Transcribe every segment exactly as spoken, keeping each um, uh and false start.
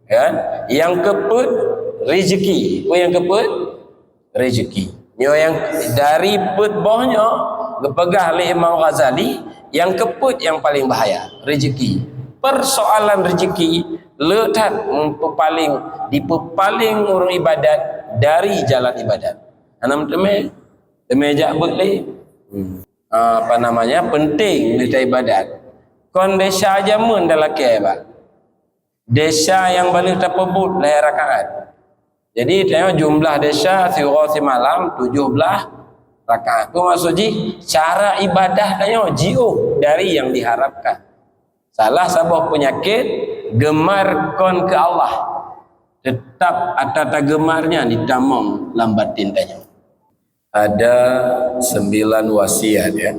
Kan? Nyang keupeuet rezeki. Peue nyang keupeuet? Rezeki. Nyoe nyang dari peuet boh nyoe geupeugah lé Imam Ghazali, nyang keupeuet nyang paleng bahaya, rezeki. Persoalan rezeki le that meupeupaleng, dipeupaleng ureuëng ibadat dari jalan ibadat. Hana meuteumé, teumé jak beuet lé. Hmm. Ah, apa namanya, penting lé ibadat. Kon desya jameun dah lakée, bah. Desya nyang baleh tapeubuet lhée rakaat. Jadi, tanyoe jumlah desya siuroe simalam tujoh blaih rakaat. Peue maksud jih? Cara ibadah tanyoe jiôh dari nyang diharapkan. Salah saboh peunyakét, gemar kon keu Allah. Teutap ata tageumar nyan jitamong lam batin tanyoe. Ada sembilan wasiat, ya,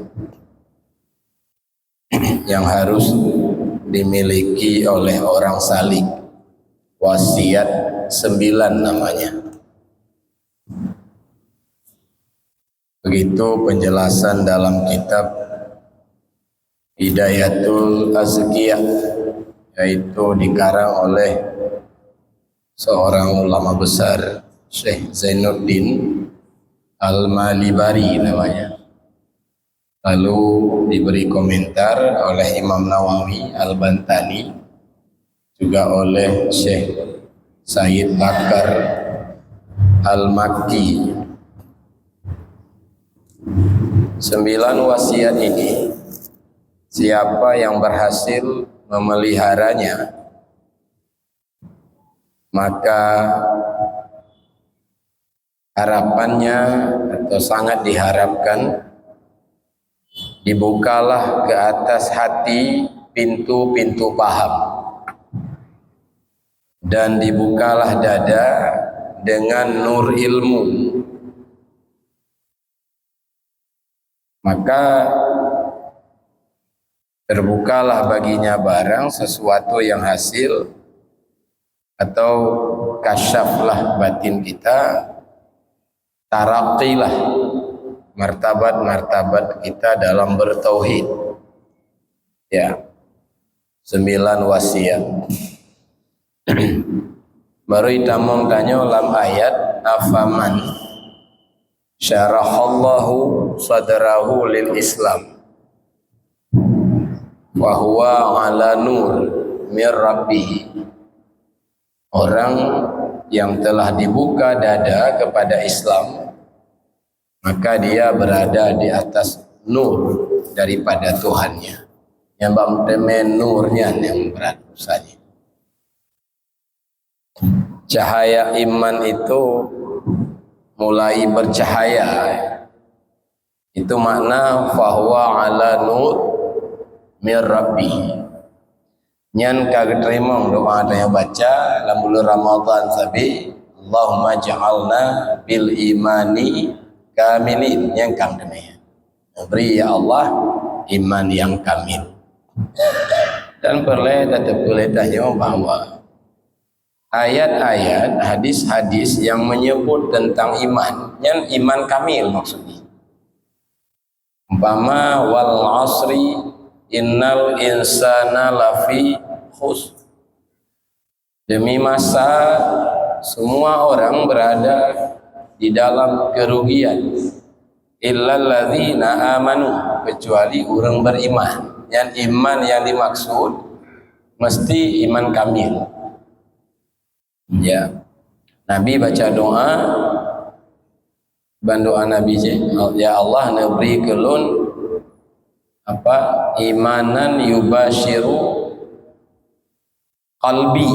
yang harus dimiliki oleh orang salik. Wasiat sembilan namanya. Begitu penjelasan dalam kitab Hidayatul Azkiya, yaitu dikarang oleh seorang ulama besar, Syekh Zainuddin Al-Malibari namanya. Lalu diberi komentar oleh Imam Nawawi Al-Bantani, juga oleh Syekh Said Bakar Al-Makki. Sembilan wasiat ini, siapa yang berhasil memeliharanya, maka harapannya atau sangat diharapkan dibukalah ke atas hati pintu-pintu paham dan dibukalah dada dengan nur ilmu. Maka terbukalah baginya barang sesuatu yang hasil atau kasyaflah batin kita, taraqilah martabat-martabat kita dalam bertauhid. Ya, sembilan wasiat. Baru itamong tanyoe lam ayat, "Afaman syarahallahu sadrahu lil Islam, wa huwa ala nur mir rabbih." Orang yang telah dibuka dada kepada Islam, maka dia berada di atas nur daripada Tuhannya. Nyang bak meuteumé nur nyan nyang brat usahanya. Cahaya iman itu mulai bercahaya. Itu makna fahuwa ala nur mir rabbih. Nyan ka geuteurimong doa tanyoe baca lam buleuen Ramadhan sabe, "Allahumma ja'alna bil imani kamilin." Nyan ka meuteumé. Bri, ya Allah, iman yang kamil. Dan peureulée tateupeue lé tanyoe bahwa ayat-ayat, hadis-hadis yang menyebut tentang iman, nyan iman kamil maksudnya. Umpama, "Wal asri innal insana lafi khusr." Demi masa, semua orang berada di dalam kerugian. Illalladzina amanu, kecuali ureuëng beriman. Nyan iman yang dimaksud mesti iman kamil. Ya. Nabi baca doa, ban doa Nabi cit, "Ya Allah, neubri keu lôn apa, imanan yubasyiru qalbi."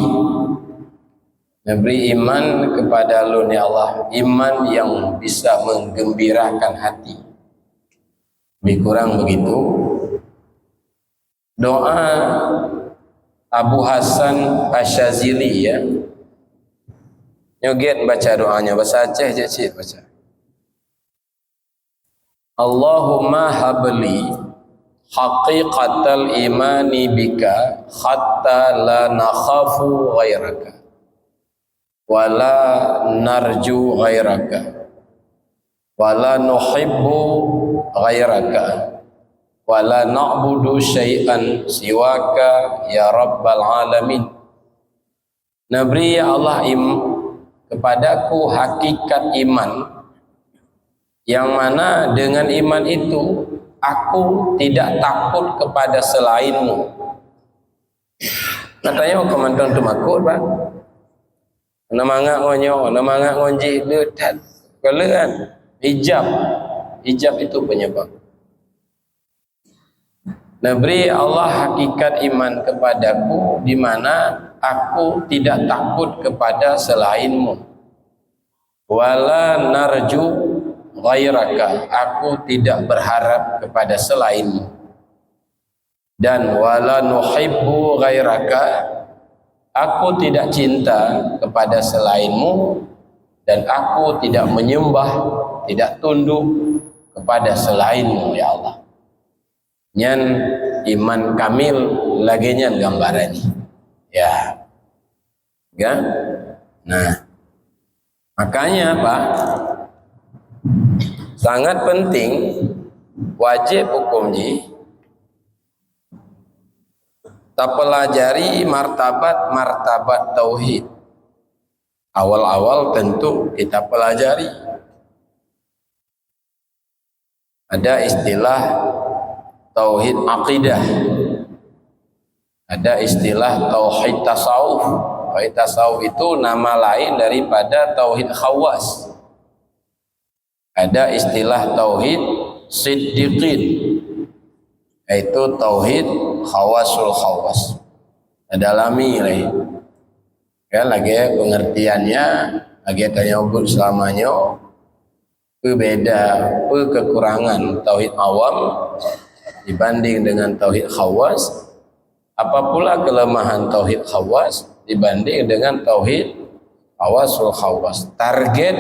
Neubri iman kepada lôn, ya Allah, iman yang bisa menggembirakan hati. Lebih kurang begitu. Doa Abu Hasan Asyazili, ya. Nyoe gét baca doanya, bahasa Aceh cit-cit baca. "Allahumma habli haqiqatal imani bika hatta la nakhafu ghairaka, wa la narju ghairaka, wa la nuhibbu ghairaka, wa la na'budu syai'an siwaka ya rabbal alamin." Neubri, ya Allah, im-, kepadaku hakikat iman, yang mana dengan iman itu aku tidak takut kepada selain-Mu. Katanya keu mantong teumakot, Pak. Na mangat ngon nyoe, na mangat ngon jih, le that. Kalau kan, hijab. Hijab itu penyebab. Neubri Allah hakikat iman kepadaku, di mana aku tidak takut kepada selain-Mu. Wala narju ghairaka, aku tidak berharap kepada selain-Mu. Dan wala nuhibbu ghairaka, aku tidak cinta kepada selain-Mu, dan aku tidak menyembah, tidak tunduk kepada selain-Mu, ya Allah. Nyan iman kamil, lagée nyan gambaran jih. Ya. Kan? Nah. Makanya, Pak, sangat penting, wajib hukum jih tapelajari martabat-martabat tauhid. Awal-awal tentu kita pelajari. Ada istilah tauhid akidah. Ada istilah tauhid tasawuf. Tauhid tasawuf itu nama lain daripada tauhid khawas. Ada istilah tauhid siddiqin, yaitu tauhid khawasul khawas. Tadalami lé. Ya, lagée pengertiannya, lagée tanyoe buet seulamanyoe, peue beda, peue kekurangan tauhid awam dibanding dengan tauhid khawas, apa pula kelemahan tauhid khawas dibanding dengan tauhid khawasul khawas. Target,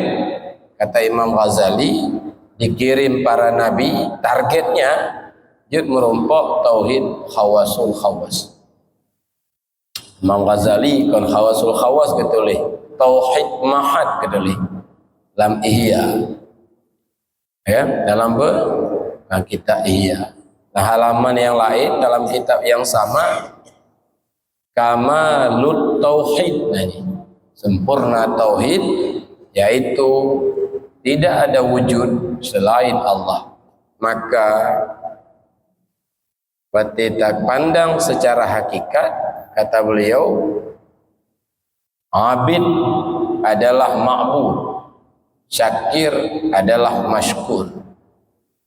kata Imam Ghazali, dikirim para nabi, targetnya jeuet meurumpok tauhid khawasul khawas. Imam Ghazali kon khawasul khawas geutuléh, tauhid mahad geutuléh lam Ihya. Ya, dalam be-, dalam kitab Ihya. Nah, halaman yang lain dalam kitab yang sama, kamalut tauhid, nah ini, sempurna tauhid, yaitu tidak ada wujud selain Allah. Maka berarti tapandang secara hakikat, kata beliau, abid adalah ma'bud, syakir adalah masykur.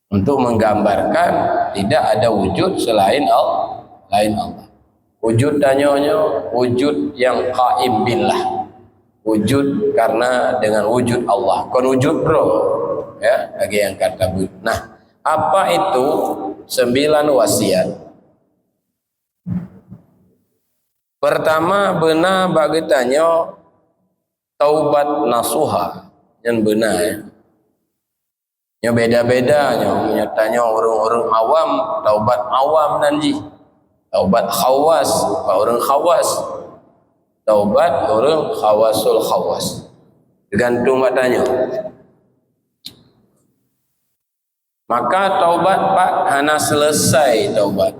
Untuk menggambarkan tidak ada wujud selain Allah, lain Allah. Wujud tanyoe nyoe wujud yang qaim billah. Wujud karena dengan wujud Allah, kon wujud droe, ya, lagée nyang ka tabuet. Nah, apa itu sembilan wasiat? Pertama, beuna bak geutanyoe taubat nasuha, nyan beuna, ya. Nyoe beda-beda nyoe. Meunyoe tanyoe ureuëng-ureuëng awam, taubat awam nan jih. Taubat khawas, bak ureuëng khawas. Taubat ureuëng khawasul khawas. Teugantung bak tanyoe. Maka taubat, Pak, hana selesai taubat.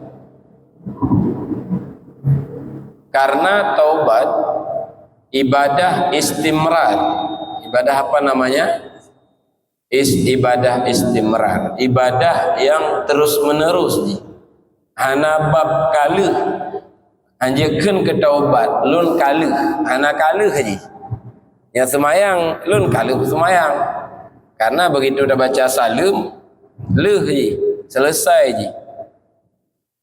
Karena taubat ibadah istimrar. Ibadah apa namanya? Is-, ibadah istimrar, ibadah yang terus-menerus jih. Hana bab ka lheueh. Hanjeuet kheun keu taubat, lôn ka lheueh. Hana ka lheueh jih. Nyang seumayang, lôn ka lheueh seumayang. Karena begitu tabaca saleuem, lheueh jih, selesai jih.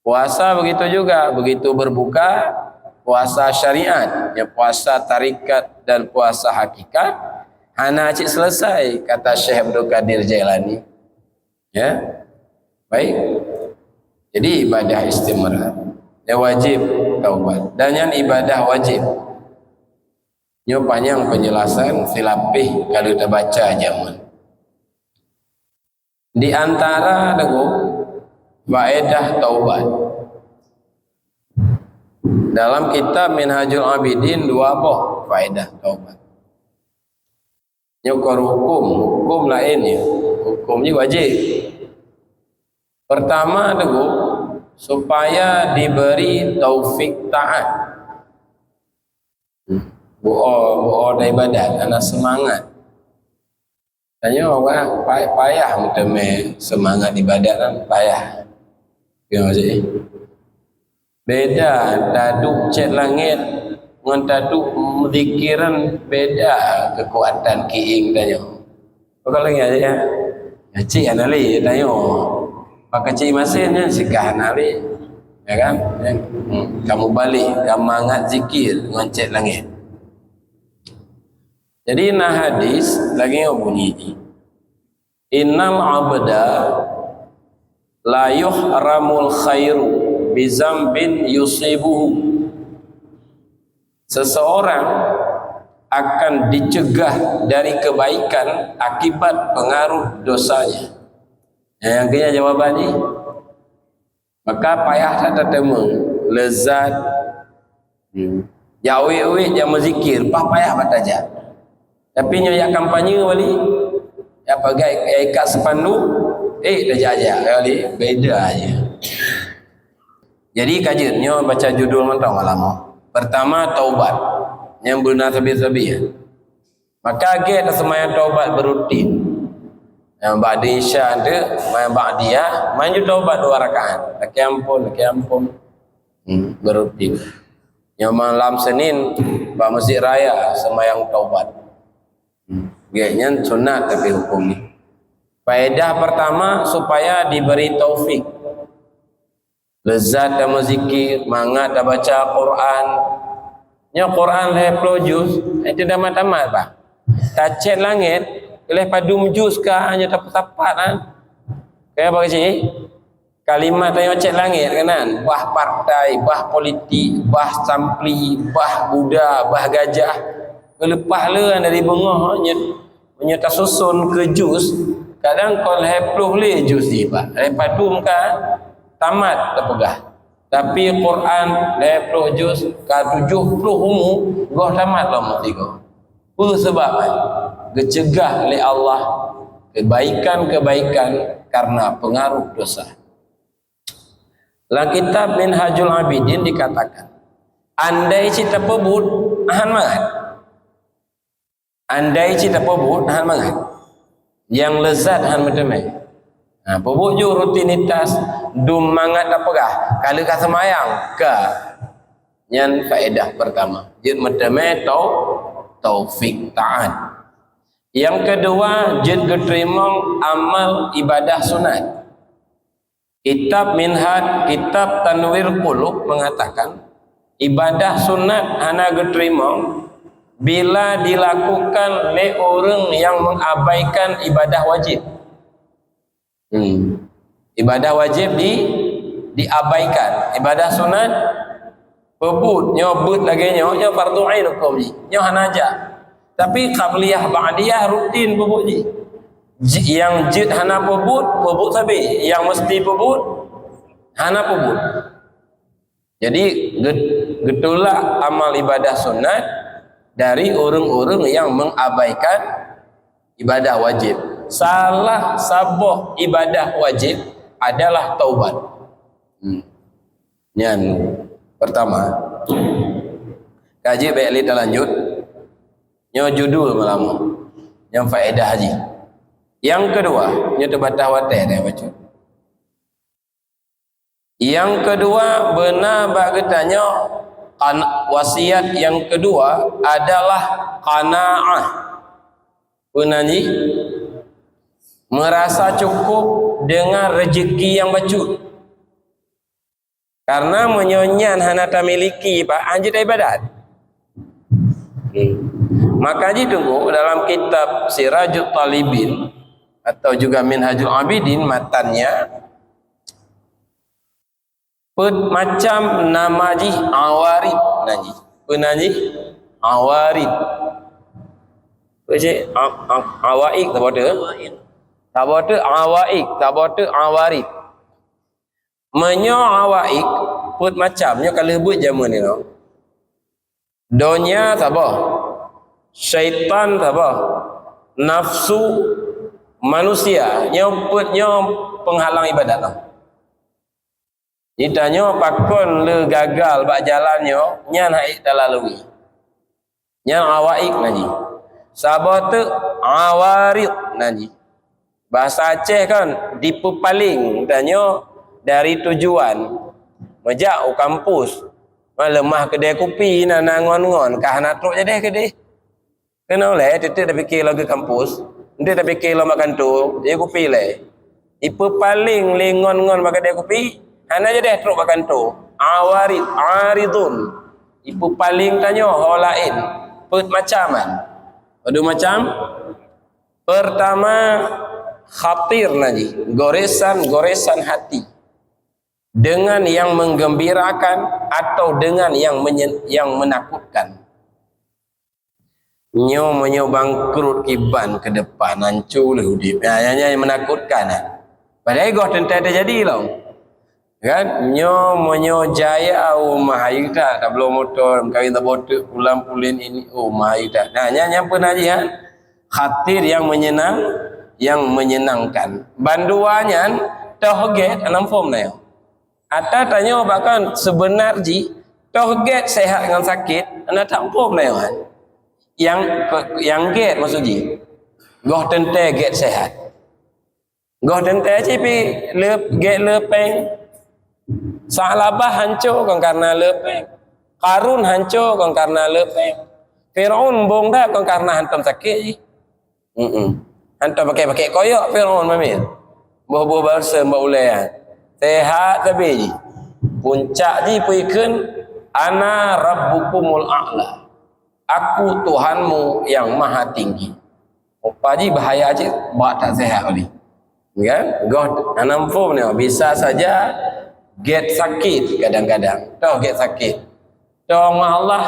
Puasa begitu juga, begitu berbuka, puasa syariat, ya, puasa tarikat dan puasa hakikat, hana cit selesai, kata Syekh Abdul Qadir Jailani. Ya. Baik. Jadi ibadah istimrar. Ya, wajib taubat. Dan nyan ibadah wajib. Nyoe panyang penjelasan silapeh kalau tabaca jameun. Di antara deungon faedah taubat. Dalam kitab Minhajul Abidin dua boh faedah taubat. Nyoe kon hukum, hukum laén nyoe. Hukum nyoe wajib. Pertama deungon supaya diberi taufik taat. Bu'oe, bu'oe dan ibadat, hana seumangat. Tanyoe wah, pa-, payah meuteumé seumangat ibadat kan, payah. Ya, maksudnya. Beda taduek cét langét ngon taduek meuzikiran, beda keukuatan kiéng tanyoe. Bukan lagi aja ya. Ya, cik hana lé tanyoe. Pakai cik masin nyan sikah hana lé. Ya kan? Ya. Hmm. Kamu balik, kamu mangat zikir ngon cét langét. Jadi na hadis lagée nyoe bunyi jih, "Innal abda la yuhramul khairu bizambin yusibuhu." Seseorang akan dicegah dari kebaikan akibat pengaruh dosanya. Nah, nyang keuh nyan jawaban jih. Maka payah that tateumé leuzat. Hmm. Jak wék-wék jak meuzikir, pah payah bak tajak. Tapi nyoe jak kampanye wali, jak pagai, jak ikat spanduk, eh, tajak-jak wali, beda aja. Jadi ka jeuet nyoe baca judul mantong malam nyoe. Pertama, taubat. Nyang beuna sabe-sabe. Maka gét taseumayang taubat beurutin. Nyang ba'di Isya tu, meunan ba'diyah, meunan ju taubat dua rakaat. Lakée ampôn, lakée ampôn. Hmm, beurutin. Nyang malam Senin, bak Masjid Raya, seumayang taubat. Hmm. Gét nyan sunat tapi huköm nyan. Faedah pertama, supaya diberi taufik. Leuzat tameuzikir, mangat tabaca Quran. Nyoe Quran lhée ploh juz, eh, teuh tamat-tamat bah. Tacét langét, lhée padum juz ka nyoe tapat-tapat, ha. Kaya bak cit, kalimat tanyoe cét langét keunan, bah partai, bah politik, bah sampli, bah guda, bah gajah. Keuleupah le dari beungoh nyoe. Meunyoe tasuson keu juz, kadang kon lhée ploh lé juz jih bah. Lhée padum ka tamat tapeugah. Tapi Quran lhée ploh juz ka tujoh ploh umu goh tamat lom meusigoe. Peue seubab nyan? Geuceugah lé Allah kebaikan-kebaikan karena pengaruh dosa. Lam kitab Minhajul Abidin dikatakan, andai cit tapeubuet, hán mangat. Andai cit tapeubuet, hán mangat. Nyang leuzat hán meuteumé. Ha, peubuet ju rutinitas dum mangat tapeugah, ka lheueh ka seumayang, ka. Nyan faedah pertama. Jeuet meuteumé tau-, taufik taat. Nyang keudua, jeuet geuteurimong amal ibadah sunat. Kitab Minhaj, kitab Tanwir Qulub mengatakan, ibadah sunat hana geuteurimong bila dilakukan lé ureuëng nyang mengabaikan ibadah wajib. Hmm. Ibadah wajib di-, diabaikan. Ibadah sunat peubuet, nyoe beuet lagée nyoe, nyoe fardu ain huköm jih. Nyoe hana jak. Tapi qabliyah ba'diyah rutin peubuet jih. Ji-, nyang jeuet hana peubuet, peubuet sabe. Nyang meusti peubuet, hana peubuet. Jadi, get-, geutulak amal ibadah sunat dari ureuëng-ureuëng nyang mengabaikan ibadah wajib. Salah saboh ibadah wajib adalah taubat. Hmm. Nyan pertama. Kaji baik lé talanjut. Nyoe judul malam. Nyang faedah jih. Nyang keudua, nyoe teubatah watée deh bacut. Nyang keudua, beuna bak geutanyoe, kan-, wasiat nyang keudua adalah qanaah. Peue nan jih? Meurasa cukup deungon reuzeki nyang bacut. Karena meunyoe nyan hana tamiliki, bah, hana jeuet ibadat. Hmm. Maka jih teungku dalam kitab Sirajut Talibin atau juga Minhajul Abidin, matannya, peuet macam nama jih awarid nan jih. Peue nan jih? Awarid. Peue cit? A-, a-, awaik saboh teuk? Saboh teuk awaik, saboh teuk awarid. Meunyoe awaik, peuet macam, nyoe ka lheueh beuet jameun nyoe. Donya saboh, syaitan saboh, nafsu manusia, nyoe peuet nyoe peunghalang ibadat nyoe. Jitanyoe pakon le gagal bak jalan nyoe, nyan hana ék talalui. Nyan awaiq na jih. Saboh teuk awarid na jih. Bahasa Aceh kan, dipeupaléng tanyoe dari tujuan. Meujak u kampus. Meuleumah keudè kupi na, na ngon-ngon, ka hana trok jadeh keudeh. Keunoe lé, teuteuek tapike lom keu kampus, teuteuek tapike lom bak kantô, jih kupi lé. Ipeupaléng lé ngon-ngon bak keudè kupi, hana jadeh trok bak kantô. Awarid, aridun. Ipeupaléng tanyoe ho laén. Peuet macam kan? Padum macam? Pertama, khatir na jih, goresan-goresan hati. Dengan yang menggembirakan atau dengan yang menye-, yang menakutkan. Nyoe meunyoe bangkrut kiban keu depan, hanco lheueh udép. Nyan, nyan, nyan meunakutkan, ha. Padahai goh teuntèe teujadi lom. Kan? Nyoe meunyoe jaya, oh, mah ayu that, tabloe moto, meukawen saboh teuk, pulan pulen ini, oh, mah ayu that. Nah, nyan, nyan peue na jih, ha? Khatir yang menyenang, yang menyenangkan. Bandua nyan, toh gét, hana muphom na nyoe. Ata tanyoe bahkan seubeuna jih, toh gét sehat ngon sakét, hana tamuphom na nyoe. Nyang, nyang gét maksud jih, goh teuntèe gét sehat. Goh teuntèe cit pih le-, gét le péng. Sa'labah hanco kon kareuna le péng. Karun hanco kon kareuna le péng. Firaun mbong that kon kareuna hantom sakét jih. Mm-mm. Hantom pakai-pakai koyok Firaun mamin. Boh-boh balsam bak ulèe nyan. Sehat sabe jih. Puncak jih peue ikheun, "Ana rabbukumul a'la." Aku Tuhanmu yang maha tinggi. Rupa jih bahaya cit, bak that sehat oleh. Kan? Goh hana muphom nyoe, bisa saja gét sakét kadang-kadang. Toh gét sakét. Toh ngon Allah,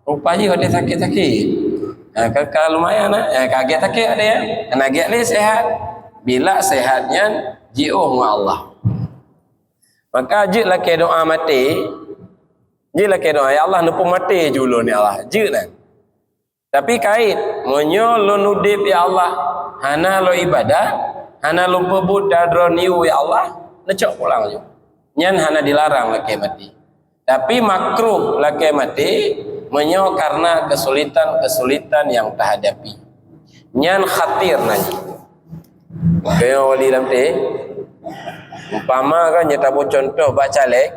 rupa jih watèe sakét-sakét. Ha, ka, ka lumayan, ha. Ha, ka gét sakét ada ya. Hana gét lé sehat. Bila sehat nyan, jiôh ngon Allah. Maka jeuet lakèe doa maté. Jeuet lakèe doa, "Ya Allah, neupeumaté ju ulôn, ya Allah." Jeuet nyan. Tapi kait, meunyoe lôn udép, ya Allah, hana lôn ibadat, hana lôn peubuet dan droeneuh, ya Allah, neucok pulang ju. Nyan hana dilarang lakèe maté. Tapi makruh lakèe maté meunyoe karena kesulitan-kesulitan yang tahadapi. Nyan khatir na jih. Keu wali lam teh, umpama kan nyoe taboh contoh bak caleg,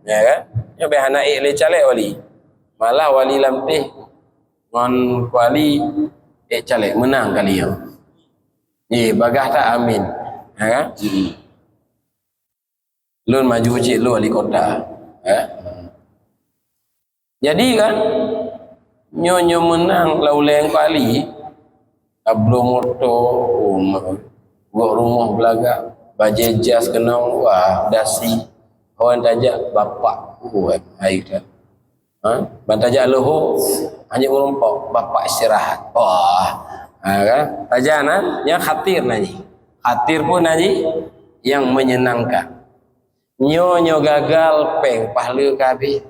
ya kan? Nyoe bèk hana ék lé caleg wali. Malah wali lam teh ngon kuali ék caleg meunang kali nyoe. Ye, bagah that amin. Ha kan? Lôn maju cit lôn wali kota. Ha? Jadi kan, nyoe, nyoe meunang lam ulèe kuali, tabloe moto, oh, gok rumoh beulagak, bajèe jas keunong, wah, dasi, awai tajak, bapak, oh, hai that. Ha? Ban tajak leuhô, hana meurumpok, bapak istirahat. Wah. Ha, kan? Sajan, ha? Nyan khatir na jih. Khatir peue na jih? Yang menyenangkan. Nyoe, nyoe gagal, péng pahala ka habéh.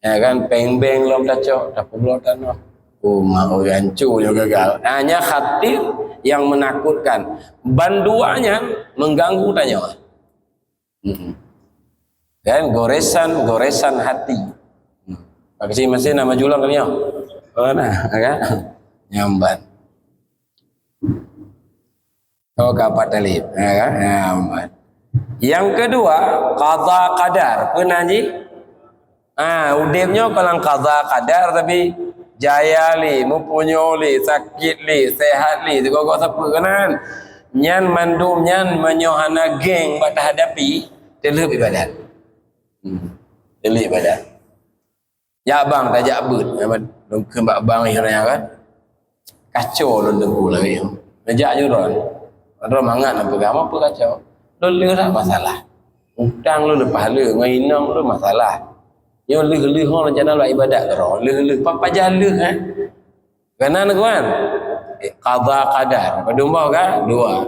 Ya kan? Péng bank lom tacok, tapeubuet tanoh. Oh, ma, oh, hanco nyoe gagal. Ha, nyan khatir yang menakutkan. Bandua nyan mengganggu tanyoe. Hmm. Kan goresan-goresan hati. Hmm. Bak keuchik mesin na maju lom kali nyoe. Oh, na, kan? Nyambat. Oh, ka pat talib. Ha, kan? Nyambat. Yang kedua, qada qadar. Peue na jih? Ha, udép nyoe kon lam qada qadar, tapi jaya lé, mupunyô lé, sakét lé, sehat lé, sigoe-goe sapeue keunan. Nyan mandum nyan meunyoe hana geng bak tahadapi, teulheueh ibadat. Hmm. Teulheueh ibadat. Jak bank, tajak beuet. Lôn kheun bak bank nyoe kan. Kaco lôn teungku lagèe nyoe. Neujak ju droe. Droe mangat na peugah, "Apa kaco?" Lôn lheueh lah masalah. Utang lôn leupah lheueh, ngon inong lôn masalah. Nyoe lheueh-lheueh ho rencana lôn ibadat keudroe. Lheueh-lheueh, pa-, pajan lheueh, eh? Keunan, kawan? Eh, qada qadar. Padum boh kan? Dua.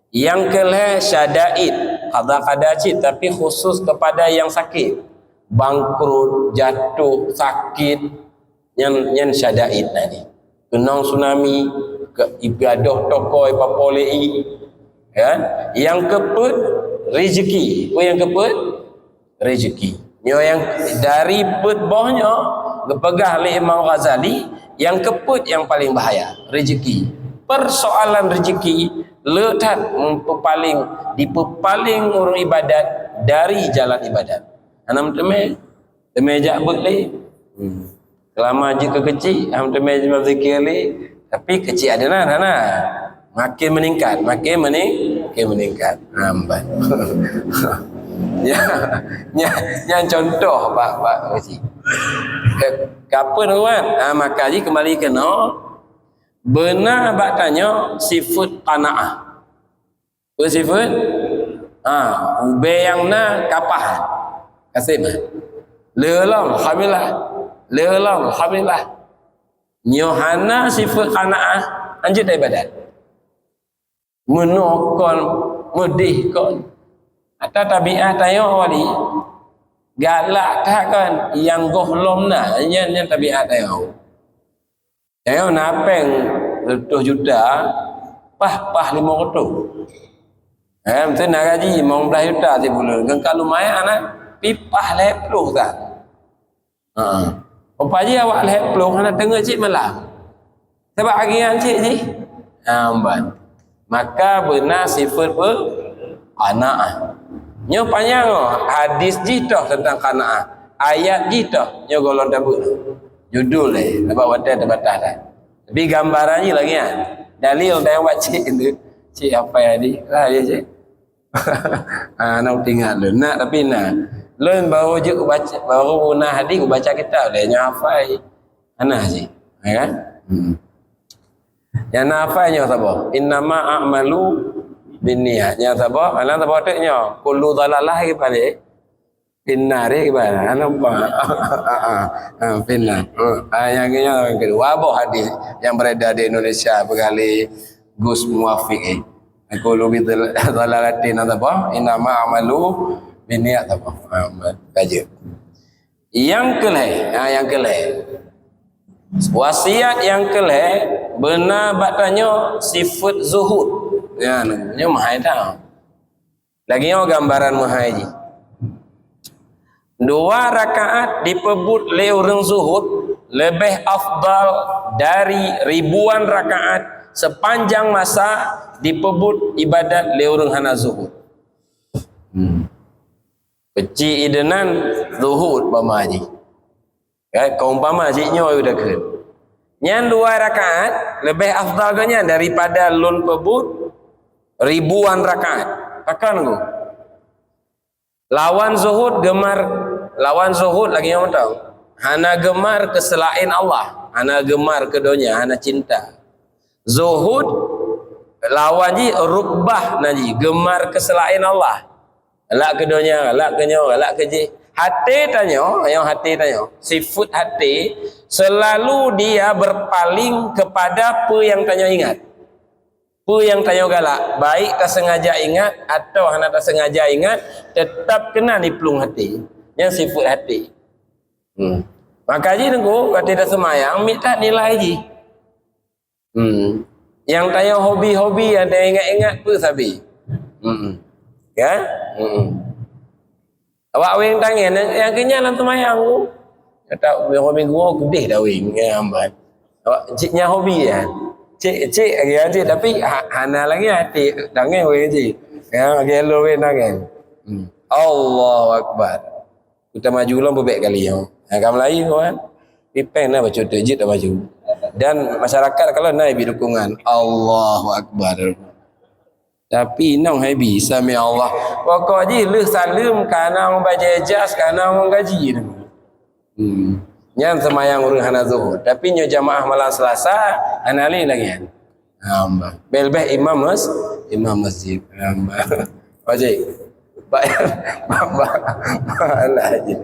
Nyang keu lhèe syadaid. Qada qadar cit, tapi khusus kepada yang sakit. Bangkrut, jatuh, sakit. Nyan, nyan syadaid na jih. Keunong tsunami, ke, ipiadoh toko, ipapolei. Ya. Nyang keupeuet, rezeki. Peue nyang keupeuet? Rezeki. Nyoe nyang dari peuet boh nyoe, Geupeugah lé Imam Ghazali, nyang keupeuet nyang paleng bahaya, rezeki. Persoalan rezeki le that meupeupaleng, dipeupaleng ureuëng ibadat dari jalan ibadat. Hana meuteumé, teumé jak beuet lé. Hmm. Seulama jeuet keu keuchik, hana meuteumé jeuet zikir lé. Tapi keuchik adonan hana. Makin meuningkat, makin meuning-, makin meuningkat. Hambat. Nyan, nyan, nyan contoh bak, bak keuchik. Ka-, kapeue, tuan? Ha, maka jih keumbali keunoe, beuna bak tanyoe sifeuet qanaah. Peue sifeuet? Ha, ubé nyang na kapah. Kaseb, ha. Le lom, alhamdulillah. Le lom, alhamdulillah. Nyoe hana sifeuet qanaah, hanjeuet ibadat. Meunoe kon, meudeh kon. Ata tabiat tanyoe wali. Galak that kon, nyang gohlom na, nyan, nyan tabiat tanyoe. Tanyoe na péng reutôh juta, pah-pah limong reutôh. Eh, meusti na gaji limong blaih juta sibuleuen. Kan ka lumayan, na pipah lhèe ploh tan. Ha. Upah jih awak lhèe ploh hana teungeut cit malam. Sabab agihan cit jih. Ha, ban. Maka beuna sifeuet pe-, qanaah. Nyoe panyang oh, hadis jih toh teuntang qanaah. Ayat jih toh, nyoe gohlom tabeuet. Judul eh, sabab watèe teubatas dah. Tapi gambaran jih lagèe nyan. Dalil dah nyang baca tu. Cik apa yang di? Lah ya cik. Ah, nak ingat lôn. Nak tapi nak. Lôn baru je ubaca, baru na hadis ubaca kitab lé nyoe hafai. Hana cik. Ya kan? Hmm. Nyang na hafai nyoe saboh. Innama a'malu binniyat. Nyang saboh, alang saboh teuk nyoe. Kullu dhalalah lagi balik. Finnar, eh, gimana? Nampak? Ah, ah, ah, finnar. Ah, yang, yang kedua, boh hadis yang beredar di Indonesia, peugali Gus Muwafiq, eh. Aku lebih dhalalatin atau apa? Innama amalu biniat atau apa? Ah, baca. Yang kelhèe, ah, yang kelhèe. Wasiat yang kelhèe, beuna bak tanyoe sifeuet zuhud. Ya, nyoe mahai tau. Lagèe nyoe gambaran meuhai jih. Dua rakaat dipeubuet lé ureuëng zuhud leubeh afdal dari ribuan rakaat sepanjang masa dipeubuet ibadat lé ureuëng hana zuhud. Hmm. Peucik idenan zuhud bama jih. Kan, keumpama jih nyoe udah kheun. Nyan dua rakaat leubeh afdal geuh nyan daripada lôn peubuet ribuan rakaat. Pakon ngon? Lawan zuhud gemar, lawan zuhud lagèe nyoe mantong. Hana gemar keu seulaén Allah, hana gemar keu donya, hana cinta. Zuhud lawan jih rugbah na jih, gemar keu seulaén Allah. Galak keu donya, galak keu nyoe, galak keu jih. Até tanyoe, nyang até tanyoe, sifeuet até selalu dia berpaling kepada peue nyang tanyoe ingat. Peue nyang tanyoe galak, baik tasengaja ingat atau hana tasengaja ingat, teutap keunan diplueng até. Nyan sifeuet até. Hmm. Maka jih teungku, watèe taseumayang, miet that nilai jih. Hmm. Nyang tanyoe hobi-hobi, nyang tanyoe ingat-ingat peue sabe. Hmm. Ya? Hmm. Awak weng tangen, nyang keu nyan lam seumayang tu. Kata, hobi guru, keudeh dah weng, ya, hambat. Awak, cik nyan hobi, ya. Cik, cik, lagi cik, tapi ha-, hana lagi hati, tangen weng cik. Ya, lagi lo weng tangen. Hmm. Allahu Akbar. Kita maju lom bebek kali, ya. Ha, ka mulai, kan? Pipeng na baca tu, jeuet dah maju. Dan masyarakat kalau na bri dukungan, Allahu Akbar. Tapi inong hai bi, sami Allah. Pokok jih lheueh saleuem, ka na ureueng bajèe jas, ka na ureueng gaji. Hmm. Nyan seumayang ureueng hana zuhud. Tapi nyoe jamaah malam Selasa, hana lé lagèe nyan. Hamba. Bèk leubeh imam mas-, imam masjid. Hamba. Wajib. Ba-, ba-, ba-, ba-, alah je.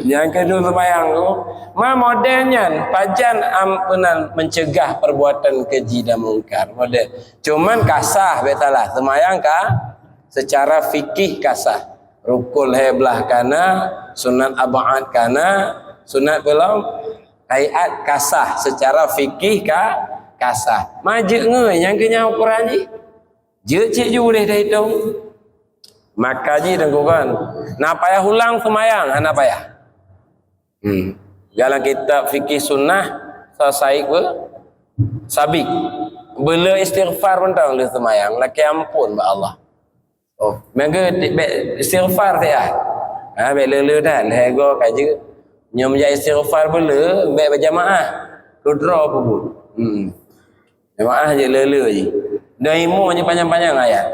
Nyang keudua seumayang tu, ma model nyan, pajan am-, peunan mencegah perbuatan keji dan mungkar. Model. Cuman ka sah, bèk salah. Seumayang ka, secara fikih ka sah. Rukun lhèe blah ka na, sunat ab'ad ka na, sunat peulom, haiat ka sah. Secara fikih ka, ka sah. Ma jeuet ngon nyang keu nyan ukuran jih. Jeuet cit ju udeh tahitong. Maka jih teungku kan. Na payah ulang seumayang, hana payah. Hmm. Dalam kitab fikih sunnah, sa Said pun sabik. Beu le istighfar mantong lheueh seumayang, lakée amphon bak Allah. Oh, meuge bèk istighfar siat. Ha, bèk le-le that, lhèe goe ka jeuet. Nyoe meujak istighfar beu le, bèk berjamaah. Keudroe peubuet. Hmm. Jamaah jeuet le-le jih. Dan ilmu hanya panjang-panjang ayat.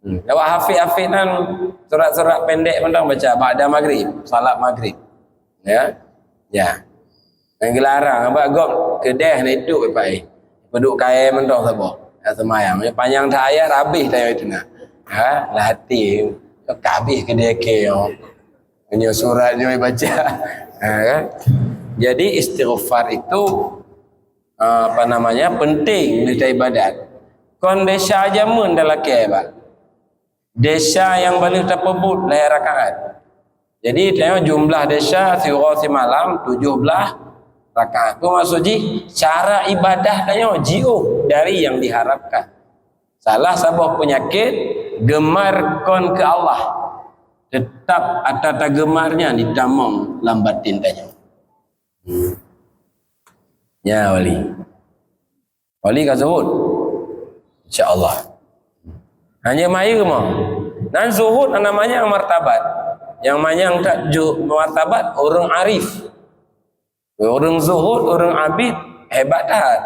Hmm. Awak hafid-hafid nan surat-surat pendek mantong baca ba'da maghrib, salat maghrib. Ya. Ya. Nyang geularang, bak gob keudeh na itu, Bapak, eh. Peuduek kayèe mantong saboh. Ya, seumayang. Ya, panjang that ayat, habéh that ayat itu na. Ha, lah hati. Ka habéh keudeh kèe nyoe. Nyoe surat nyoe baca. Ha, kan? Jadi, istighfar itu, ah, apa namanya, penting di ibadat. Kon desya jameun dah lakèe, Pak. Desya nyang baleuh tapeubuet lhèe rakaat. Jadi, tanyoe jumlah desya siuroe simalam tujoh blaih rakaat. Peue maksud jih? Cara ibadah tanyoe jiôh dari nyang diharapkan. Salah saboh peunyakét, geumar kon keu Allah. Teutap ata tageumar nyan jitamong lam batin tanyoe. Hmm. Ya, wali. Wali ka zuhud. Insya Allah. Hanya mayeu mah. Nan zuhud hana manyang martabat. Nyang manyang that ju-, martabat ureueng arif. Ureueng zuhud, ureueng abid, hebat that.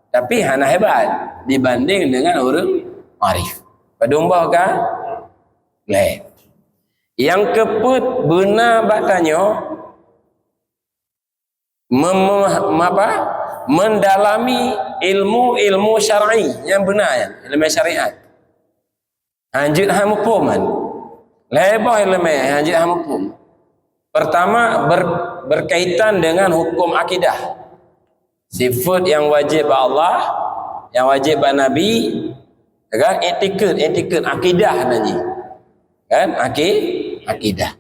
Tapi hana hebat dibanding dengan ureueng arif. Padum boh ka? Lhèe. Nyang keupeuet beuna bak tanyoe, mem-, mem-, apa? Mendalami ilmu-ilmu syar'i nyang beuna nyan, ileumèe syariat. Hanjeuet han muphom kan? Lhèe boh ileumèe hanjeuet han muphom. Pertama, ber-, berkaitan dengan hukum akidah. Sifat nyang wajéb bak Allah, nyang wajéb bak Nabi, ya kan? Iktikad, iktikad, akidah nan jih. Kan? Aki-, akidah.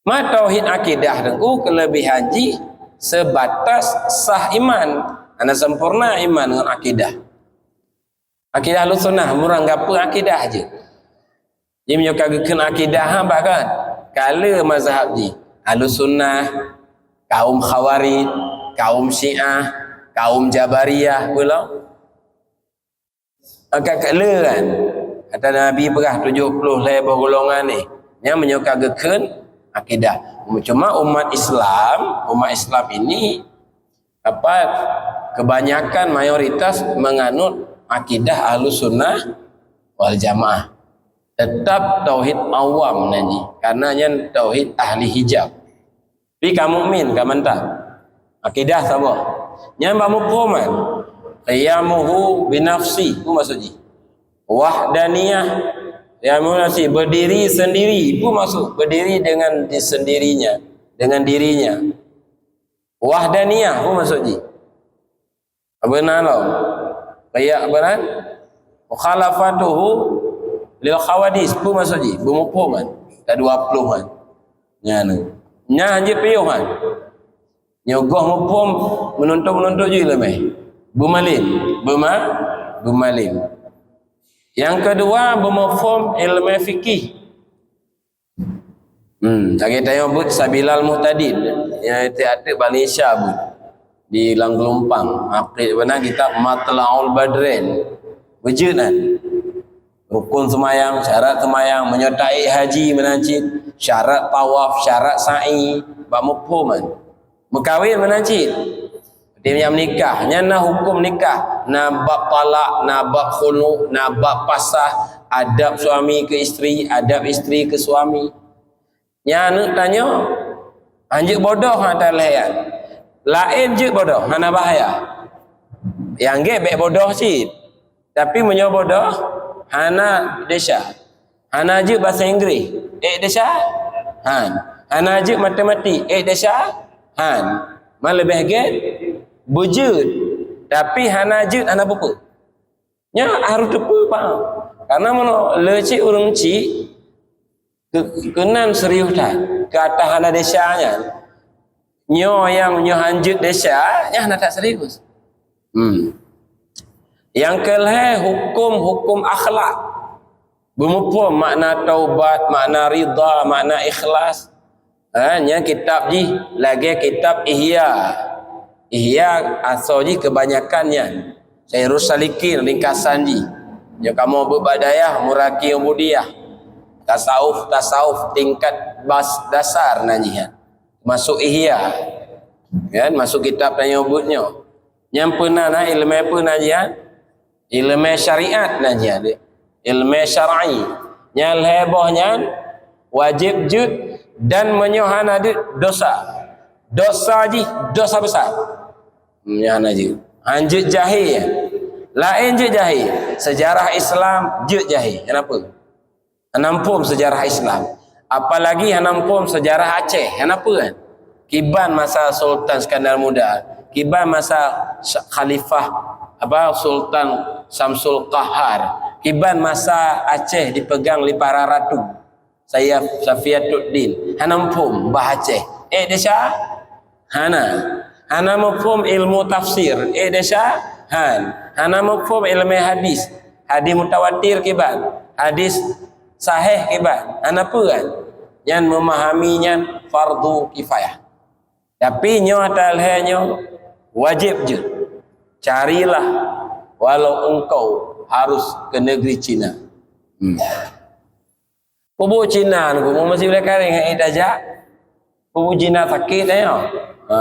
Ma tauhid akidah teungku keulebihan jih sebatas sah iman. Hana sempurna iman ngon akidah. Akidah Ahlussunnah, murang gapeue akidah jih. Jih meunyoe ka geukheun akidah, ha, bah kan? Ka le mazhab jih. Ahlussunnah, kaum Khawarij, kaum Syiah, kaum Jabariyah, peue lom? Ka, ka le kan? Kata Nabi peugah tujoh ploh lhèe boh golongan nyan. Nyan meunyoe ka geukheun akidah. Cuma umat Islam, umat Islam ini, apa, kebanyakan mayoritas menganut akidah Ahlussunnah wal Jamaah. Tetap tauhid awam nan jih. Karena nyan tauhid ahli hijab. Tapi ka mukmin, ka mantap. Akidah saboh. Nyan bak muphom kan? Qiyamuhu binafsi, peue maksud jih? Wahdaniyah, qiyamuhu binafsi, berdiri sendiri, peue maksud? Berdiri dengan di sendirinya, dengan dirinya. Wahdaniyah, peue maksud jih? Beuna lom. Kayak beuna. Mukhalafatuhu lil hawadis. Peue maksud jih? Beumuphom kan? Ka dua ploh kan? Nyan. Nyan hanjeuet piôh kan? Nyoe goh muphom meununtot-meununtot jih leumeh. Beumalin. Beuma-, beumalin. Nyang keudua, beumuphom ileumèe fikih. Hmm, lagèe tanyoe buet Sabilal Muhtadin. Nyang até-até Bani Isya buet di lam Geulumpang. Akhé beuna kitab Matla'ul Badrain. Beujeuet nan. Rukun seumayang, syarat seumayang, meunyoe taék haji meunan cit, syarat tawaf, syarat sa'i, bak muphom kan. Meukawen meunan cit. Artinya meunikah, nyan na huköm nikah, na bab talak, na bab khulu', na bab pasah, adab suami ke isteri, adab isteri ke suami. Nyan aneuk tanyoe, han jeuet bodoh ata lhèe nyan. Laén jeuet bodoh, hana bahaya. Nyang gèt bèk bodoh cit. Tapi meunyoe bodoh, hana desya. Hana jeuet basa Inggréh, ék desya? Han. Hana jeuet matematik, ék desya? Han. Ma leubeh gèt, beujeuet. Tapi hana jeuet, hana peue-peue. Nyan harôh teupeu paham. Karena meunyoe le cit ureueng chik, keu-, keunan serius that. Keu ata hana desya nyan. Nyoe nyang nyoe han jeuet desya, nyan hana that serius. Hmm. Nyang keulhèe huköm-huköm akhlak. Beumuphom makna taubat, makna ridha, makna ikhlas. Ha, nyan kitab jih lagèe kitab Ihya. Ihya asoe jih kebanyakan nyan. Sairus Salikin ringkasan jih. Nyoe kamoe beuet bak dayah, Muraqi Ubudiyah. Tasawuf, tasawuf tingkat bas-, dasar na jih nyan. Masuk Ihya. Kan, masuk kitab tanyoe beuet nyoe. Nyan peue na, na ileumèe peue na jih nyan? Ileumèe syariat na jih nyan. Ileumèe syar'i. Nyan lhèe boh nyan wajéb jeuet dan meunyoe hana jeuet dosa. Dosa jih dosa besar. Nyan hana jeuet. Han jeuet jahé. Laén jeuet jahé. Sejarah Islam jeuet jahé. Kenapa? Hana muphom sejarah Islam. Apalagi hana muphom sejarah Aceh. Kenapa kan? Kiban masa Sultan Iskandar Muda, kiban masa Sa-, Khalifah, apa, Sultan Samsul Qahar, kiban masa Aceh dipegang lé para ratu, Sayyaf-, Safiatuddin. Hana muphom bah Aceh. Eh, desya? Hana. Hana muphom ilmu tafsir. Eh, desya? Han. Hana muphom ilmu hadis. Hadis mutawatir kiban. Hadis sahih kiban. Hana peue kan? Nyan memahami nyan fardu kifayah. Tapi nyoe ata lhèe nyoe wajéb jeuet. Carilah walau engkau harus ke negeri Cina. Hmm. Kubu Cina nyoe, mu meusi ulèe kareng hai tajak. Kubu Cina sakét nyoe. Ha.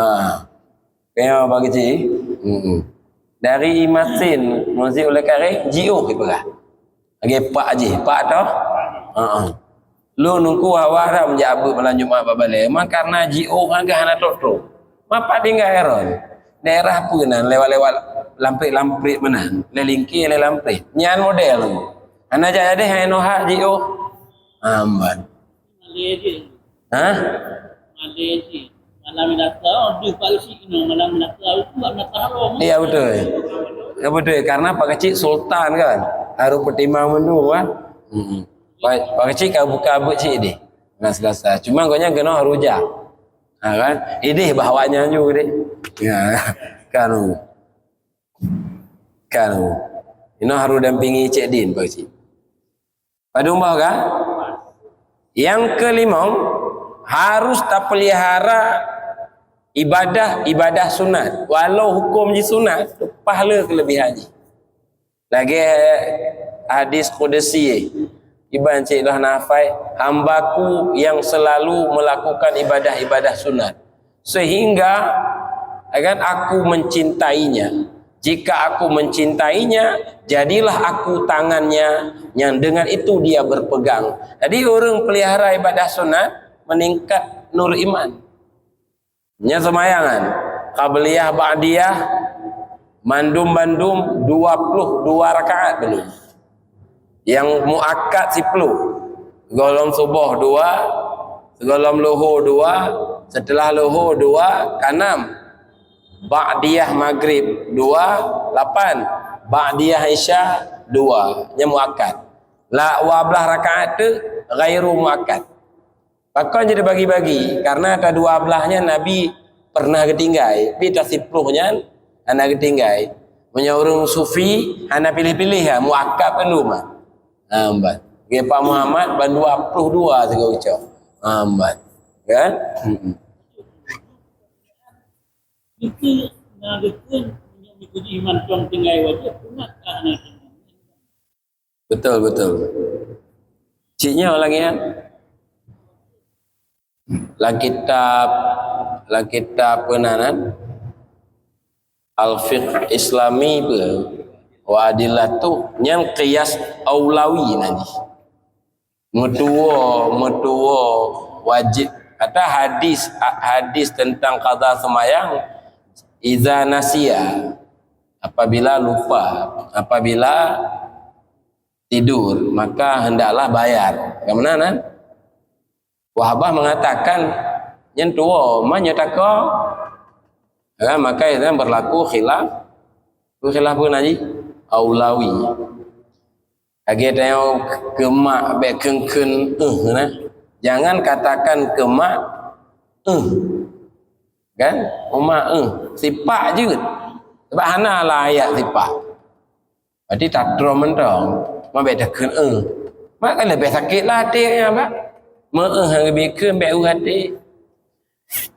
Nyoe bagi cit. Hmm. Dari Imasin meusi ulèe kareng jiôh ipeugah. Lagèe pak jih, pak toh? Ha. Lôn nungku awak ram jak beuet malam Jumat bak balè. Memang karena jiôh agak hana trok-trok. Mapat tinggai ron. Daerah peue nan lewat-lewat lamprit-lamprit meunan. Lé lingkir, lé lamprit. Nyan model tu. Hana jak jadi hai noh hak jiôh. Amban. Malèe jih. Hah? Malèe jih. Malam Selasa, oh, deuh Pak Keuchik keunoe malam Selasa, itu Pak Selasa haram. Iya, betul. Ya, betul. Karena Pak Keuchik sultan kan. Harus pertimbang menu kan. Hmm. Pak, Pak Keuchik ka buka buet cit deh. Malam Selasa. Cuma gobnyan keunoe harus jak. Ha kan? Ideh bah awak nyan ju deh. Ya. Kan. Kan. Inoe harus dampingi Cik Din, Pak Keuchik. Padum bah kan? Yang kelimong, harus tapelihara ibadah-ibadah sunat. Walau hukum jih sunat, pahala kelebihan jih. Lagèe hadis kudusi, iban cit lah nafai, "Hambaku yang selalu melakukan ibadah-ibadah sunat, sehingga, ya kan, aku mencintainya. Jika aku mencintainya, jadilah aku tangannya yang dengan itu dia berpegang." Jadi, ureueng pelihara ibadah sunat meningkat nur iman. Nyan seumayang kan, qabliyah, ba'diyah, mandum-mandum dua puluh dua rakaat beuleuh. Nyang muakkad siploh. Sigohlom suboh dua, sigohlom luho dua, seuteulah luho dua, kanam. Ba'diyah magrib dua, lapan. Ba'diyah isya dua, nyan muakkad. La-, dua blah rakaat tu ghairu muakkad. Pakon jadi bagi-bagi? Karena ata dua blah nyan Nabi pernah geutinggai, tapi ata siploh nyan hana geutinggai. Meunyoe ureueng sufi hana piléh-piléh, ha, muakkad peue mah. Ha, amban. Lagèe Pak Muhammad ban dua puluh dua sigoe ucok. Ha, amban. Kan? Hmm. Itu na geukheun meunyoe meukeujih mantong tinggai wajéb, sunat ka hana tinggai. Betul, betul. Cik nyoe lagèe nyan. Lam kitab, lam kitab peue nan, Al-Fiqh Islami peue? Wa adillatu, nyan qiyas aulawi nan jih. Meutuwoe, meutuwoe wajéb. Kata hadis, hadis tentang qada seumayang, "Iza nasiya," apabila lupa, apabila tidur, maka hendaklah bayar. Bagaimana nan? Wahbah mengatakan, nyan tuwoe, ma nyoe tako. Ya, maka itu berlaku khilaf, khilaf pun haji aulawi. Lagèe tanyoe keu mak bèk kheun-kheun "eh" nah. Jangan katakan keu mak "eh". Kan? Uma "eh". Sipak jeuet. Sebab hana lah ayat sipak. Berarti tatroe mantong. Ma bèk takheun "eh". Mak kan leubeh sakét lah até nyan, Pak. Meu "eh" han geubri kheun bèk uh até.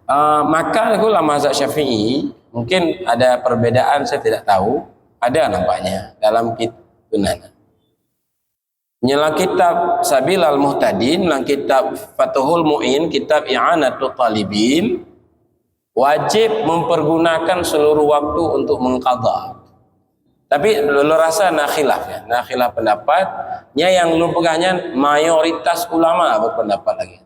Ah, maka ulama mazhab Syafi'i, mungkin ada perbedaan, saya tidak tahu, ada nampaknya dalam kit-, benar. Nyoe lam kitab Sabilal Muhtadin, lam kitab Fathul Mu'in, kitab I'anatut Talibin, wajib mempergunakan seluruh waktu untuk mengqadha. Tapi lôn rasa na khilaf, ya, na khilaf pendapat. Nyan nyang lôn peugah nyan mayoritas ulama berpendapat lagi.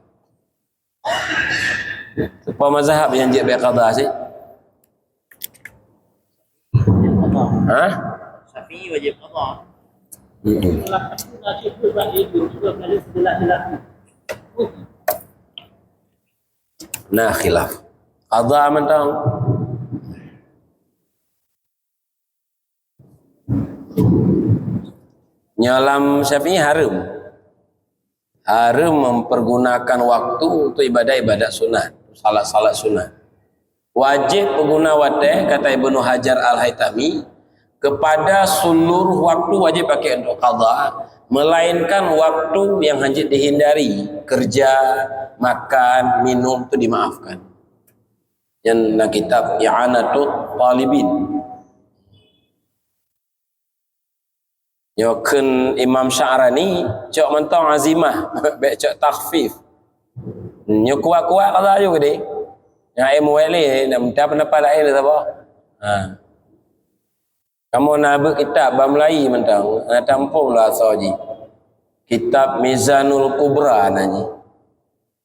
Soe mazhab nyang jeuet bèk qadha sih? Ha? Syafi'i wajib qadha. Mm-mm. Na khilaf. Qadha mantong. Nyoe lam Syafi'i hareuem. Hareuem mempergunakan waktu untuk ibadat-ibadat sunat, salat-salat sunat. Wajéb peuguna watée, kata Ibnu Hajar Al-Haitami, kepada seluruh waktu wajéb pakai untuk qadha, melainkan waktu yang hanjeuet dihindari, kerja, makan, minum, tu dimaafkan. Nyan na kitab I'anatut Talibin. Nyoe kheun Imam Sya'rani, cok mantong azimah, bék cok takhfif. Nyoe kuat-kuat qadha ju geude. Nyang ilmu wali, nak minta pendapat lain dah sabar. Ha. Kamoe na beuet kitab bak Meulayi mantong, na tampông lah asoe jih. Kitab Mizanul Kubra na jih.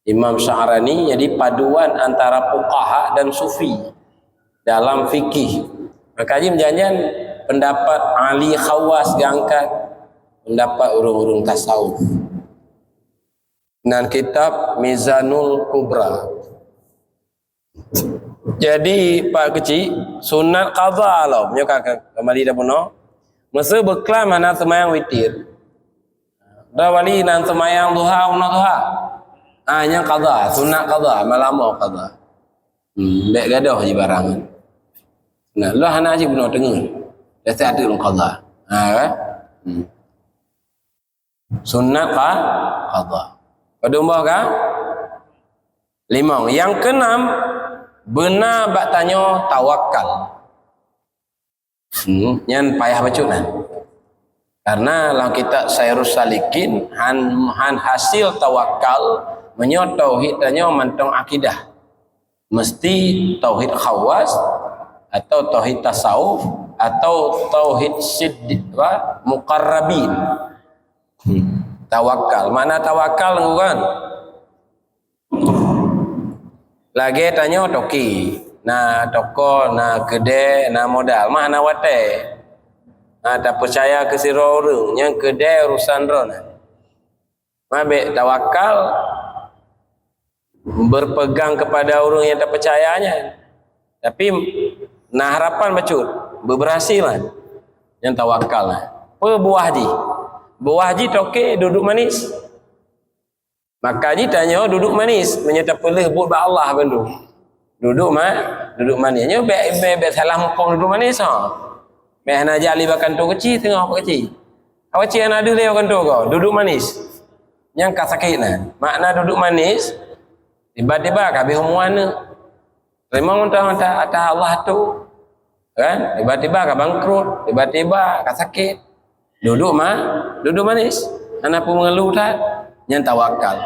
Imam Sya'rani jadi paduan antara fuqaha dan sufi dalam fikih. Maka jih jangan pendapat Ali Khawas geuangkat, pendapat ureuëng-ureuëng tasawuf. Nan kitab Mizanul Kubra. Jadi, Pak Keuchik, sunat qadha lom. Nyoe ka, ka, kembali dah bunoe. Meuseu beuklam hana seumayang witir. Dah wali nan seumayang duha, unoe duha. Ah, nyan qadha, sunat qadha, malam qadha. Hmm, bék gadoh jih barang. Nah, lôn hana cit bunoe teungeut. Dah siat teuk lôn qadha. Ha, kan? Hmm. Sunat qa-, qadha. Padum boh ka? Limong. Nyang keenam, beuna bak tanyoe tawakal. Hmm, nyan payah bacut nyan. Karena lam kitab Sairus Salikin, han, han hasil tawakal meunyoe tauhid tanyoe mantong akidah. Mesti tauhid khawas, atau tauhid tasawuf, atau tauhid siddiq, apa? Muqarrabin. Hmm. Tawakal. Makna tawakal, kan? Lagée tanyoe toke, na toko, na keudée, na modal, mah na watée. Na tapeucaya keu sidroe ureuëng, nyang keudée urusan droe na. Mah bék tawakal berpegang kepada ureuëng nyang tapeucaya nyan. Tapi na harapan bacut, beubeurhasil nyan. Nyang tawakal na. Peue buah jih? Buah jih toke duduek manis. Maka jih tanyoe duduek manis, meunyoe tapeuleueh buet bak Allah bandum. Duduek ma-, duduek manis. Nyoe bék, bék, bék salah muphom duduek manis, ha. Bék hana jak lé bak kantô keuchik teungoh bak keuchik. Awak cit hana deuh lé bak kantô ko, duduek manis. Nyang ka sakét na. Makna duduek manis, tiba-tiba ka habéh umu aneuk. Teurimong mantong ata-, ata Allah tu. Kan? Tiba-tiba ka bangkrut, tiba-tiba ka sakét. Duduek ma-, duduek manis. Hana peue mengeluh that. Nyan tawakal.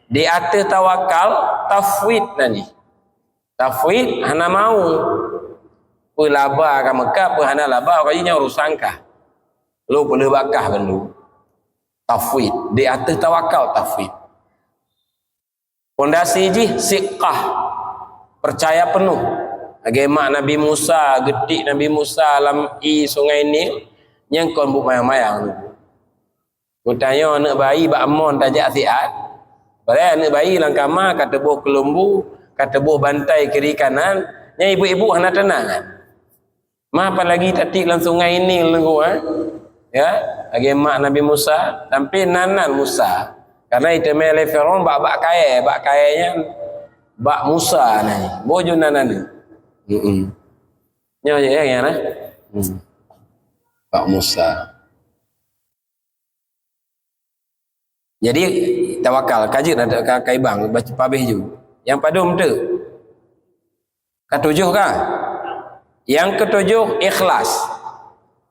Di ateueh tawakal, tafwid na jih. Tafwid hana mau. Peue laba ka meukat, peue hana laba, ka jih nyan urusan kah. Lôn peuleueh bak kah bandum. Tafwid. Di ateueh tawakal, tafwid. Pondasi jih siqah, percaya penuh. Lagée mak Nabi Musa, geutik Nabi Musa lam ié Sungai Nil, nyang kon buet mayang-mayang. Geutanyoe aneuëk bayi bak amon tajak siat, padahai aneuëk bayi lam kama ka teuboh keulumbu, ka teuboh bantai kiri kanan, nyang ibu-ibu hana teunang. Mah apalagi tatiek lam Sungai Nil teungku, eh? Ya, lagée mak Nabi Musa, sampai nan-nan Musa. Karena iteumé lé Firaun bak, bak kayée, bak kayée nyan bak Musa na. Boh ju nan-nan. Hmm. Nyoe je, ya, ya, nah. Hmm. Bak Musa. Jadi, tawakal, ka jeuet dah ka, ka ibang, baca pabeh ju. Nyang padum teuk. Katujoh kan? Nyang katujoh, ikhlas.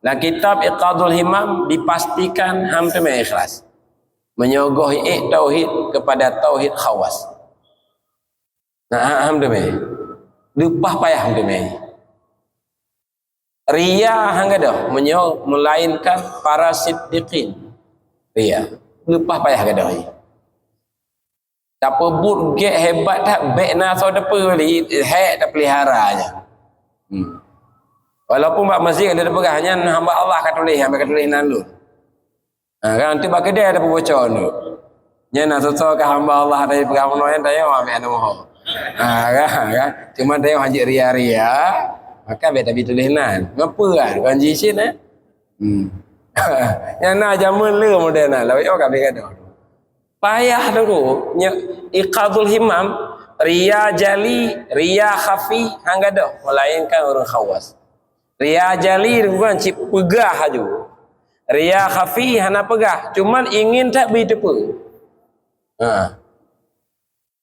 Lam kitab Iqadul Himam dipastikan han teumé ikhlas. Meunyoe goh ék tauhid kepada tauhid khawas. Nah, han teumé. Leupah payah han teumé. Riya han gadôh, meunyoe melainkan para siddiqin. Riya. Leupah payah gadôh. Tapeubuet gét hebat that, bék na soe teupeu lé, hék tapeulihara nyan. Hmm. Walaupun bak masjid ada peugah, "Nyan hamba Allah ka tuléh, hamba ka tuléh nan lôn." Ha, kan, tu bak keudè ada peuboco tu. Nyan na soe-soe ka hamba Allah dari peugah bunoe nyan, tanyoe ambil anu moho. Ha, kan, kan. Cuma tanyoe hanjeuet ria-ria, maka bék tabi tuléh nan. Ngapa kan? Bukan jih cit, eh? Hmm. Nyan na jameun le model na, lawét oh ka bi gadôh. Payah teungku, nya, iqadul himam, ria jali, ria khafi, han gadôh, melainkan ureuëng khawas. Ria jali teungku kan cit peugah aju. Ria khafi hana peugah, cuman ingin that bri teupeu. Ha.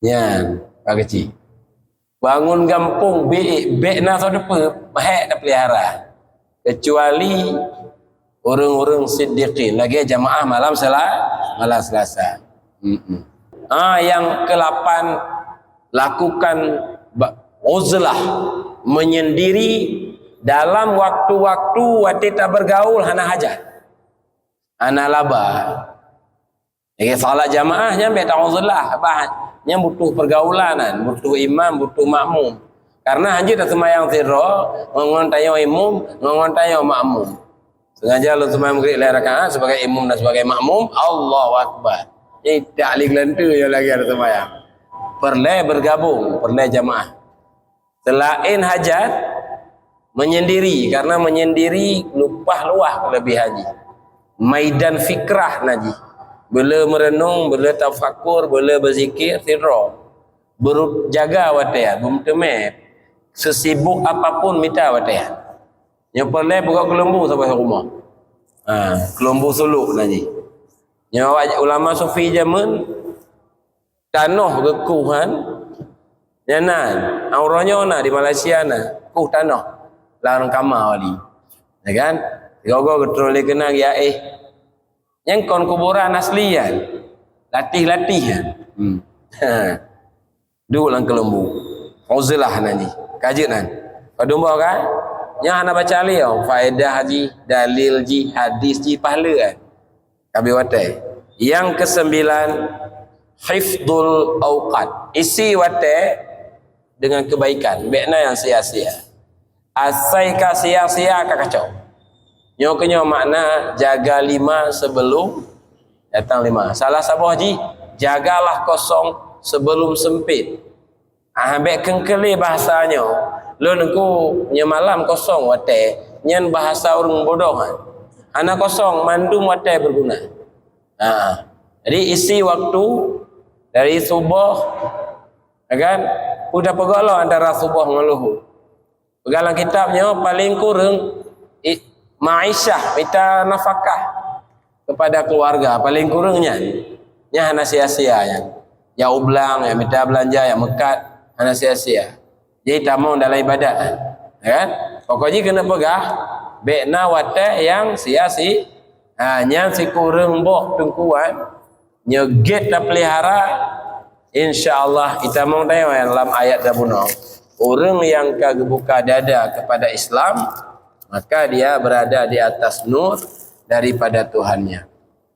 Nyan, Pak Keuchik. Bangun gampông, bék, bék na soe teupeu, hék tapeulihara. Kecuali ureuëng-ureuëng siddiqin, lagée jamaah malam Sela-, malam Selasa. Mm-mm. Ah, yang kelapan, lakukan ba-, uzlah, menyendiri dalam waktu-waktu watée tabergaul hana hajat. Hana laba. Jadi, salat jamaah nyan bék tauzlah, bah, nyan butuh pergaulan, butuh imam, butuh makmum. Karena hanjeuet taseumayang sidroe, ngon tanyoe imum, ngon tanyoe makmum. Sengaja lôn seumayang maghrib lhée rakaat sebagai imum dan sebagai makmum, Allahu Akbar. Jadi, tak lé geulante nyoe lagée ada seumayang. Peureulée bergabung, peureulée jamaah. Selain hajat, menyendiri, karena menyendiri leupah luwah kelebihan jih. Maidan fikrah na jih. Beu le meureunong, beu le tafakur, beu le beuzikir sidroe. Beujaga watée nyan, beumeuteumé. Sesibuk apapun mita watée nyan. Nyoe peureulée peugot keuleumbu saboh rumoh. Ha, keuleumbu suluk na jih. Nyoe ulama sufi jameun tanoh geukoh nyan, nyan na, uroe nyoe na di Malaysia na, koh tanoh lam kama wali. Ya kan? Sigoe-goe geutroh lé keunan geujak éh. Nyan kon kuburan asli nyan. Latih-latih nyan. Hmm. Duek lam keuleumbu. Uzlah nan jih. Ka jeuet nan. Padum boh kan? Nyan hana baca lé, oh. Faedah jih, dalil jih, hadis jih, pahala kan. Ka bi watée. Yang kesembilan, hifdul auqat. Isi watée dengan kebaikan. Bék na nyang sia-sia. Asai ka sia-sia ka kacau. Nyoe keunyoe makna jaga lima sebelum datang lima. Salah saboh jih, jagalah kosong sebelum sempit. Ah, bék keungkeu lé bahasa nyoe. Lôn ku nyoe malam kosong watée, nyan bahasa ureuëng bodoh kan. Hana kosong, mandum watée berguna. Ha. Jadi isi waktu dari suboh, ya kan? Udah peugah lom antara suboh ngon luhur. Peugah lam kitab nyoe paling kureueng i-, maisyah, mita nafakah kepada keluarga, paling kureueng nyan. Nyan hana sia-sia nyan. Ya ublang, ya mita beulanja, ya meukat, hana sia-sia. Jadi tamong dalam ibadat, ya kan? Pokok jih keuneuk peugah, bék na watée nyang sia-si-, ha, nyang sikureueng boh teungkuan, nyoe gét tapeulihara, insya Allah, itamong tanyoe lam ayat tabunoe. Ureuëng nyang ka geubuka dada kepada Islam, maka dia berada di atas nur daripada Tuhannya.